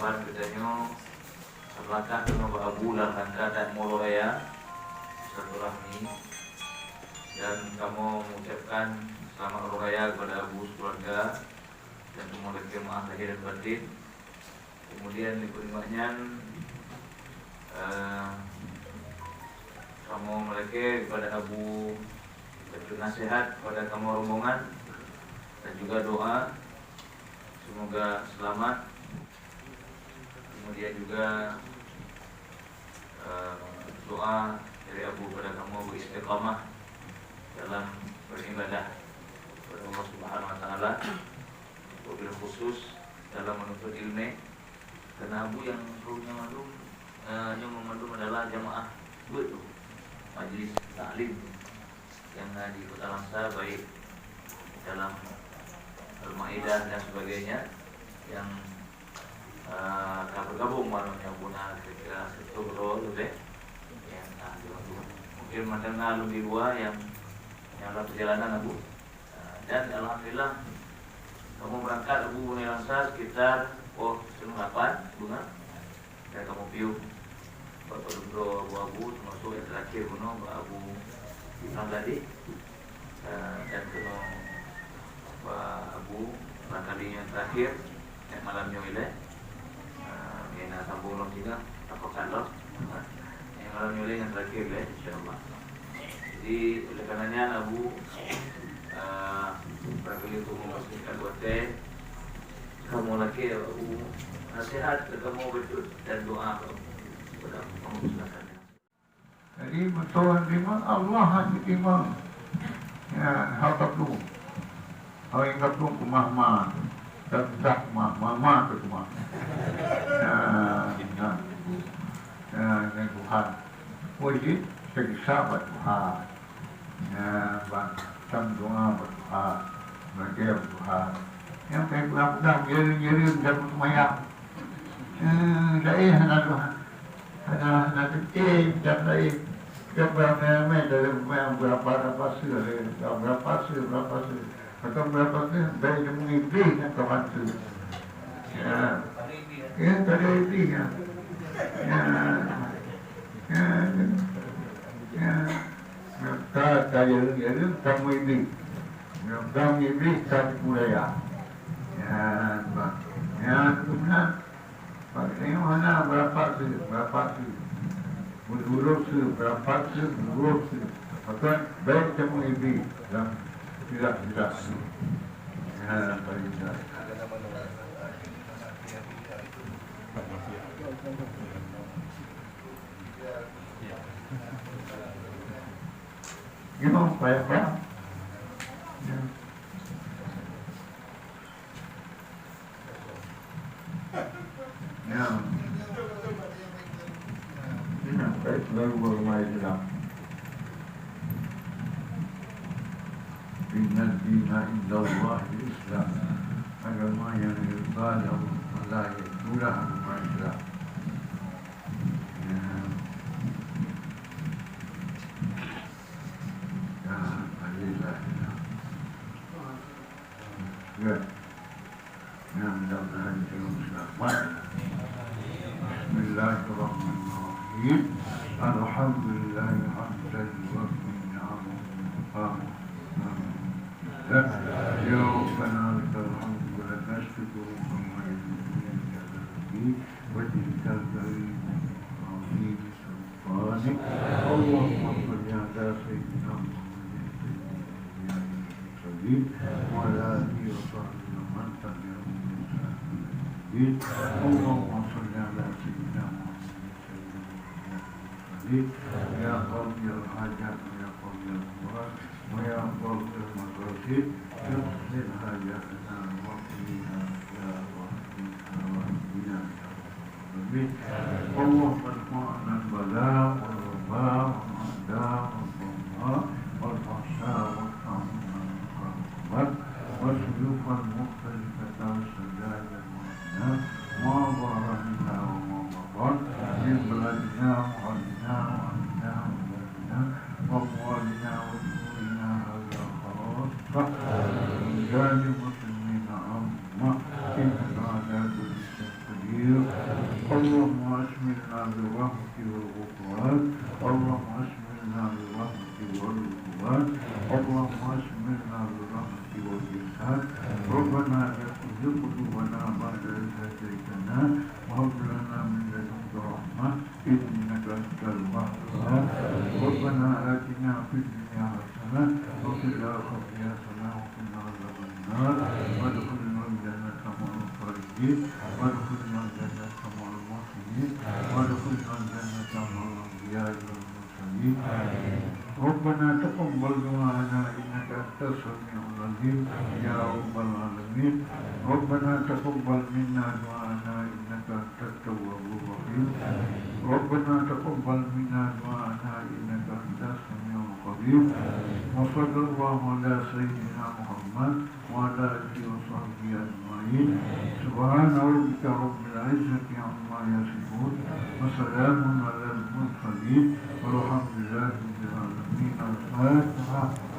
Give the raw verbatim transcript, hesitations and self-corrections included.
Geutanyoe, sapeulangkah keunoe bak Abu dalam rangka tamu uroe raya silaturahmi, dan kamoe mengucapkan selamat uroe raya kepada Abu sekeluarga dan kamoe lakée meu'ah lahé dan batin. Kemudian, dikeu nibak nyan, eh, kamoe meulakée kepada Abu bacut nasihat kepada kamoe rombongan dan juga doa semoga selamat. Kemudian juga, eh, doa dari Abu kepada kamoe beristiqamah dalam beribadah kepada Allah Subhanahu Wa Taala, wabil khusus dalam menuntut ilmu. Karena Abu nyang suruh nyoe mandum, eh, nyoe mandum adalah jamaah buet tu, majlis taklim yang ada di Kota Langsa, baik dalam Al-Maidah dan sebagainya, yang, eh, ka bergabung malam nyang guna kira-kira satu rol lebih. Yang, ah, mungkin mendengar lebih dua yang, yang dalam perjalanan Abu. Ah, dan alhamdulillah, kamoe berangkat Abu Bungai Langsa sekitar pukul setengah lapan bunga. Dan kamoe piôh bak padum droe Abu-Abu, termasuk yang terakhir bunoe bak Abu Imam tadi. Eh, dan keunoe bak Abu, barangkali nyang terakhir, nyang malam nyoe ilée. Eh, nyang na sambung lom singoh, tapakat lom. Nyang malam nyoe ilée nyang terakhir ilée, insya Allah. Jadi, oleh karena nyan, Abu, eh, barangkali untuk mempersingkat watée, kamoe lakée, Abu, nasihat keu kamoe bacut dan doa keu kamoe. Silakan. Jadi, beutôi terima, Allah hana terima. Ya, hal gabung. Hal gabung keumah-mah. Dan dah keumah, mama tu keumah. Ya, ya. Ya, dengan Tuhan. Oh, jadi, saya kisah buat Tuhan. Ya, bang, tam doa bak Tuhan, belajar bak Tuhan. Nyang kai peugah-peugah, ngirim-ngirim dan seumayang. Eh, laén hana doa. Hana, hana keutim dan laén. Dia beramai-ramai dalam seumayang, berapa-berapa seuh, berapa seuh, berapa seuh. Atau berapa seuh, baik dia mengiblih nak kawan tu. Ya. Ya, tak ada iblis, ya. Ya. Ya. Ya. Ka, ka, ya, ya, ya, kamu iblis. Ya, kamu iblis, tapi budaya. Ya, Pak. Ya, tu benar. Pak, tengok mana berapa tu, berapa tu. Berapa tu, berapa tu, berapa tu. Maka, baik kamu iblis. Dan tidak, tidak. Ya, paling tidak. Memang payah-payah. Ya. Ya. Ya, baik, lalu agama Islam. Inna dina indallahil Islam. Agama yang diridha oleh Allah Taala, itulah agama Islam. Ya. Ya, alhamdulillah. Ya. Ya, mudah-mudahan kita selamat. Bismillahirrahmanirrahim. Alhamdulillahi hamdan yuwafi ni'amahu wa yukafi. Ya Rabbana lakal hamdu wa lakal syukru kama yanbaghi li jalali wajhikal karim wa 'azimi sultanik. Allahumma shalli ala sayyidina Muhammadin sayyidil anbiya'i wal mursalin wa ala alihi wa sahbihi wa man tabi'ahum bi ihsan ila yaumil din. Allahumma shalli ala sayyidina Muhammadin sayyidil anbiya'i wal mursalin. Ya qadiyal hajat wa ya qadiyal furat. ويا قاضي المقاصد، اقض حاجتنا واقضها يا واحد الواحدين يا رب العالمين. اللهم ادفع عنا البلاء والوباء والوحدة والظمأ والفحشاء والطاعون والمكروهات والسيوف المختلفة والشدائد المهنة ما ظهر منها وما بطن من بلادنا وأرضنا وأهلنا وبلادنا وأموالنا وديوننا هذا خاصة، ولبلدان المسلمين عامة، إنك على كل شيء قدير. والغفران. اللهم أشملنا برحمتك والغفران. اللهم أشملنا برحمتك والإحسان. ربنا لا تزغ قلوبنا بعد إذ هديتنا وهب لنا من لدنك رحمة إنك أنت الوهاب. ربنا آتنا في الدنيا حسنة وفي الآخرة حسنة وقنا عذاب النار. وأدخلنا الجنة مع الصالحين. وأدخلنا الجنة مع المحسنين. وأدخلنا الجنة مع الأنبياء والمرسلين. ربنا تقبل دعاءنا إنك أنت السميع العليم يا رب العالمين. ربنا تقبل منا دعاءنا إنك أنت التواب الرحيم. ربنا تقبل منا دعاءنا إنك أنت السميع القريب. وصلى الله على سيدنا محمد وعلى آله وصحبه أجمعين. سبحان ربك رب العزة عما يصفون. وسلام على المرسلين. والحمد لله رب العالمين. الفاتحة.